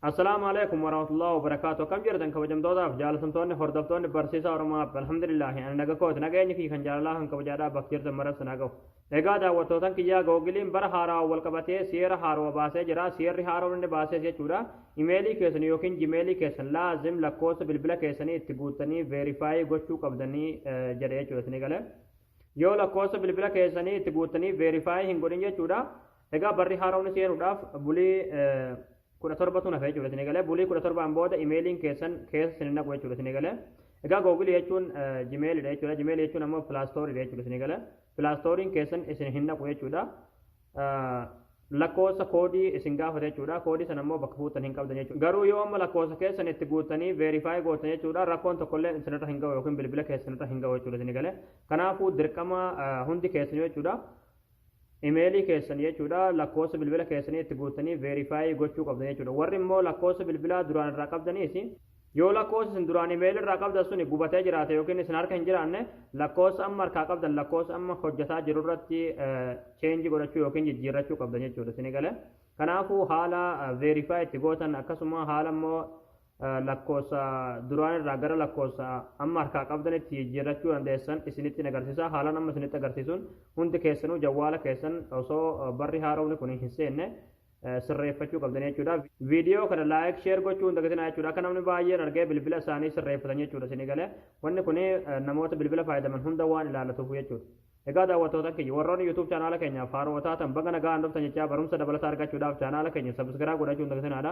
Assalaamu alaikum warahmatullahi wabarakaatu. Akkam jirtan kabajamtootaaf jaalatamtoonni hordoftoonni barsiisaa Oromoo App? Alhamdulillaahi, ani naga kooti. Nageenyi kiyya kan jaalalaa kan kabajaadhaa bakka jirtan maras naa gahu. Egaa daawwattootan kiyyaa, Googiliin bara haarawaa wal qabatee seera haarawaa baasee jira. Seerri haarawaan inni baasees jechuudha, imeelii keessan yookiin jimeelii keessan laazim lakkoofsa bilbila keessanii itti guuttanii verify gochuu qabdanii jedhe jechuudha. Isinii galee? Yoo lakkoofsa bilbila keessanii itti guuttanii verify hin godhin jechuudha. Egaa barri haarawni seenuudhaaf bulii 17tu nafe jechuudha, isinii galee? Bulii 17n booda imeeliin keessan keessa isin naqu jechuudha, isinii galee? Egaa Googilii jechuun jimeelidha jechuudha. Jimeelii jechuun ammoo Play Storeiidha jechuudha, isinii galee? Play Storeiin keessan isin hin naqu jechuudha. Lakkoofsa koodii isin gaafata jechuudha. Koodii sana immoo bakka fuutan hin qabdan jechuudha. Garuu yoo amma lakkoofsa keessan itti guuttanii verify gootan jechuudha, rakkoon tokkollee isinirra hin ga'u yookiin bilbila keessanirra hin ga'u jechuudha, isinii galee? Kanaafuu dirqama hundi keessan jechuudha, imeelii keessan jechuudha, lakkoofsa bilbila keessanii itti guuttanii verify gochuu qabdan jechuudha. Warri immoo lakkoofsa bilbilaa duraan irraa qabdaniis, yoo lakkoofsa isin duraan imeelii irraa qabdan suni gubatee jiraate yookiin isin harka hin jiraanne, lakkoofsa amma harkaa qabdan, lakkoofsa amma hojjetaa jiru irratti change godhachuu yookiin jijjiirrachuu qabdan jechuudha, isinii galee? Kanaafuu haala verify itti gootan, akkasuma haala immoo lakkoofsa duraan irraa gara lakkoofsa amma harkaa qabdanitti jijjiirrachuu dandeessan isinitti agarsiisa. Haalaan amma isinitti agarsiisuun hundi keessanuu jawwaala keessan osoo barri haaromni kun hin seenne sirreeffachuu qabdan jechuudha. Viidiyoo kana like, share gochuu hin dagatinaa jechuudha. Akka namni baay'een argee bilbila isaanii sirreeffatan jechuudha, isinii galee? Wanni kun namoota bilbila fayyadaman hunda waan ilaallatuuf jechuudha. Egaa daawwattoota kiyya, warroonni YouTube chaanaala keenyaaf haaroo taatan, baga nagaan dhuftan jechaa, barumsa dabalataa argachuudhaaf chaanaala keenya subscribe godhachuu hin dagatinaadha.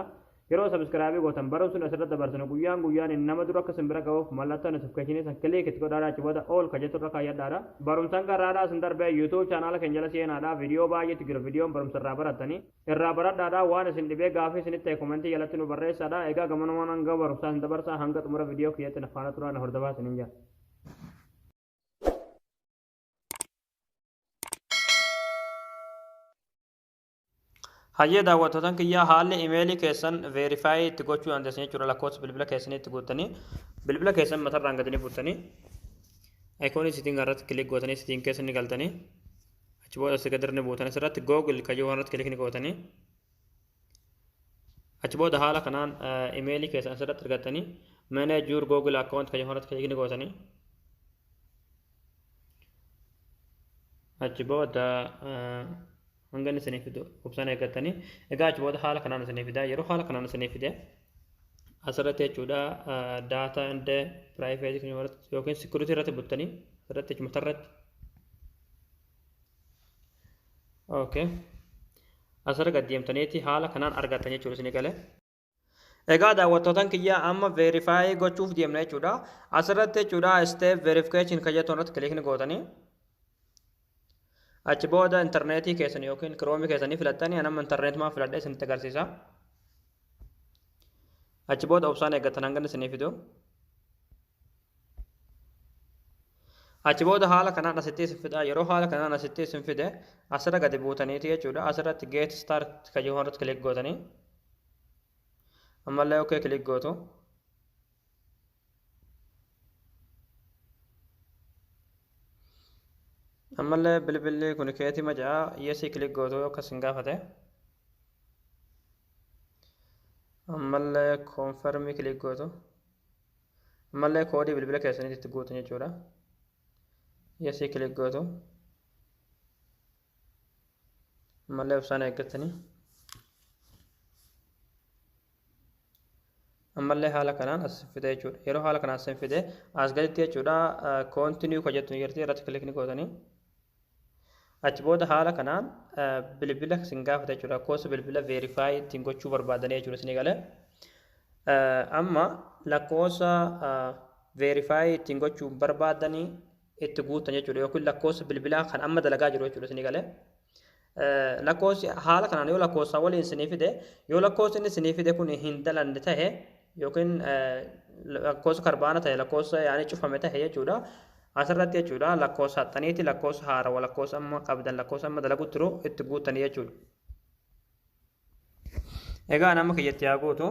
Yeroo subscribe gootan barumsi asirratti dabarsinu guyyaan guyyaan nama dura akka isin bira ga'uuf mallattoo notification san click itti godhaadha. Achi booda all ka jettu irra kaayyadhaadha. Barumsaan garraadhaa isin darbee YouTube chaanaala keenya jala seenaadha. Viidiyoo baay'eetu jira. Viidiyoon barumsa irraa barattanii irraa baradhaadha. Waan isin dhibee gaafii isinitti ta'e komentii jalatti nu barreessaadha. Egaa gamanumaan hanga barumsaa isin dabarsaa, hanga xumura viidiyoo kiyyatti na faana turaa, na hordofaa isiniin jira. Hayyee daawwattootan kiyyaa, haalli imeelii keessan verify itti gochuu dandeessan jechuudha, lakkoofsa bilbila keessanii itti guuttanii, bilbila keessan matarraan gadi ni buttanii, iconii setting irratti click gootanii, setting keessa ni galtanii, achi booda asii gadi ni buutanii, asirratti Google kayyoo irratti click ni gootanii, achi booda haala kanaan imeelii keessan asirratti argattanii, manage your Google account kayyoo irratti click ni gootanii, achi booda hanga inni isinii fidu obsaan eeggattanii. Egaa achi booda haala kanaan isinii fida. Yeroo haala kanaan isinii fide, asirratti jechuudha, data and privacy yookiin security irratti buttanii, asirratti matarratti, okay, asirra gad deemtaniiti haala kanaan argattan jechuudha, isinii galee? Egaa daawwattootan kiyya, amma verify gochuuf deemna jechuudha. Asirratti jechuudha, step verification kan jettu irratti click ni gootanii, achi booda intarneetii keessan yookiin Chromeii keessanii filattanii, anamma intarneetumaa filadhee isinitti agarsiisa. Achi booda obsaan eeggattan hanga isinii fidu. Achi booda haala kanaan asitti isin fida. Yeroo haala kanaan asitti isin fide, asirra gadi buutaniiti jechuudha. Asirratti get start kan jedhu irratti click gootanii, ammallee okay click gootu. Ammallee bilbilli kun keetii macaa, yes click gootu akkas hin gaafate. Ammallee confirm click gootu. Ammallee koodii bilbila keessanitti itti guutu jechuudha. Yes click gootu. Ammallee obsaan eeggattanii. Ammallee haala kanaan as fide jechuudha. Yeroo haala kanaan as fide, as gaditti jechuudha, continue ka jettu jirti, irratti click ni gootanii. Achi booda haala kanaan bilbila isin gaafata jechuudha. Lakkoofsa bilbila verify ittiin gochuu barbaadanii jechuudha, isinii galee? Amma lakkoofsa verify ittiin gochuu barbaadanii itti guutan jechuudha, yookiin lakkoofsa bilbilaa kan amma dalagaa jiru jechuudha, isinii galee? Lakkoofsi haala kanaan yoo lakkoofsa waliin isinii fide, yoo lakkoofsi inni isinii fide kun hin dalanne ta'e, yookiin lakkoofsa karbaana ta'e, lakkoofsa yaani cufame ta'e jechuudha. Asirratti jechuudha, lakkoofsa haxxaniiti lakkoofsa haarawa, lakkoofsa amma qabdan, lakkoofsa amma dalagu jiru itti guutanii jechuudha. Egaa nama kiyyatti haa guutu.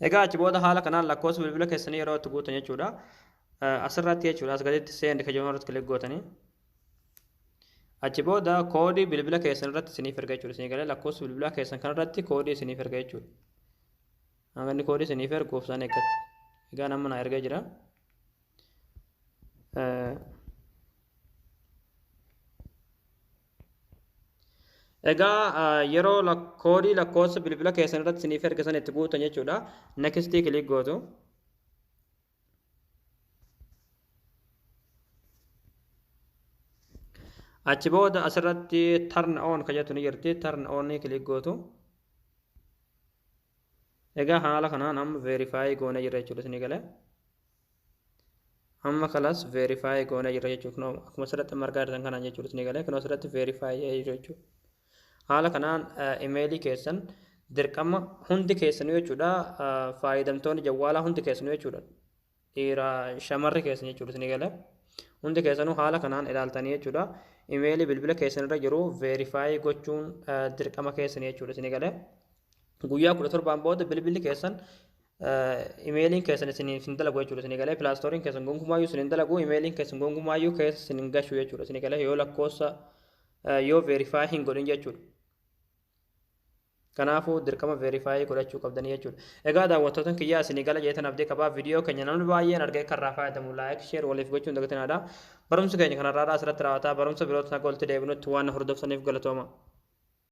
Egaa achi booda haala kanaan lakkoofsa bilbila keessanii yeroo itti guutan jechuudha. Asirratti jechuudha, as gaditti send ka jedhu irratti click gootanii. Achi booda koodii bilbila keessan irratti isiniif erga jechuudha. Isinii galee lakkoofsa bilbilaa keessan kanarratti koodii isiniif erga jechuudha. Hanga inni koodii isiniif ergu obsaan eeggatu. Egaa nama naa ergee jira. Egaa yeroo koodii lakkoofsa bilbila keessan irratti isiniif erga san itti guutan jechuudha. Next click gootu. Achi booda asirratti turn on kan jettu ni jirti. Turn on ni click gootu. Egaa haala kanaan amma verify goonee jirra jechuudha isinii galee. Amma kalas verify goonee jirra jechuudha. Kunoo akkuma asirratti amma argaa jirtan kanaan jechuudha isinii galee. Kunoo asirratti verify jira jechuudha. Haala kanaan imeelii keessan dirqama hundi keessanuu jechuudha. Fayyadamtoonni jawwaalaa hundi keessanuu jechuudha. Dhiira shamarri keessan jechuudha isinii galee. Hundi keessanuu haala kanaan ilaaltanii jechuudha. Imeelii bilbila keessan irra jiru verify gochuun dirqama keessanii jechuudha isinii galee. Guyyaa 17 booda bilbilli keessan imeeliin keessan isiniif hin dalagu jechuudha isinii galee. Play Storeiin keessan gonkumaayyuu isin hin dalagu, imeeliin keessan gonkumaayyuu keessa isin hin gashu jechuudha isinii galee, yoo lakkoofsa yoo verify hin godhin jechuudha. Kanaafuu dirqama verify godhachuu qabdanii jechuudha. Egaa daawwattoota kiyyaa, isinii gala jeetan abdii qabaa. Viidiyoo keenya namni baay'een argee karraa fayyadamu like, share waliif gochuun dagatinaadha. Barumsi keenya kanarraa asirratti raawwataa. Barumsa biroota walitti deebinutti waan hordoftaniif galatooma.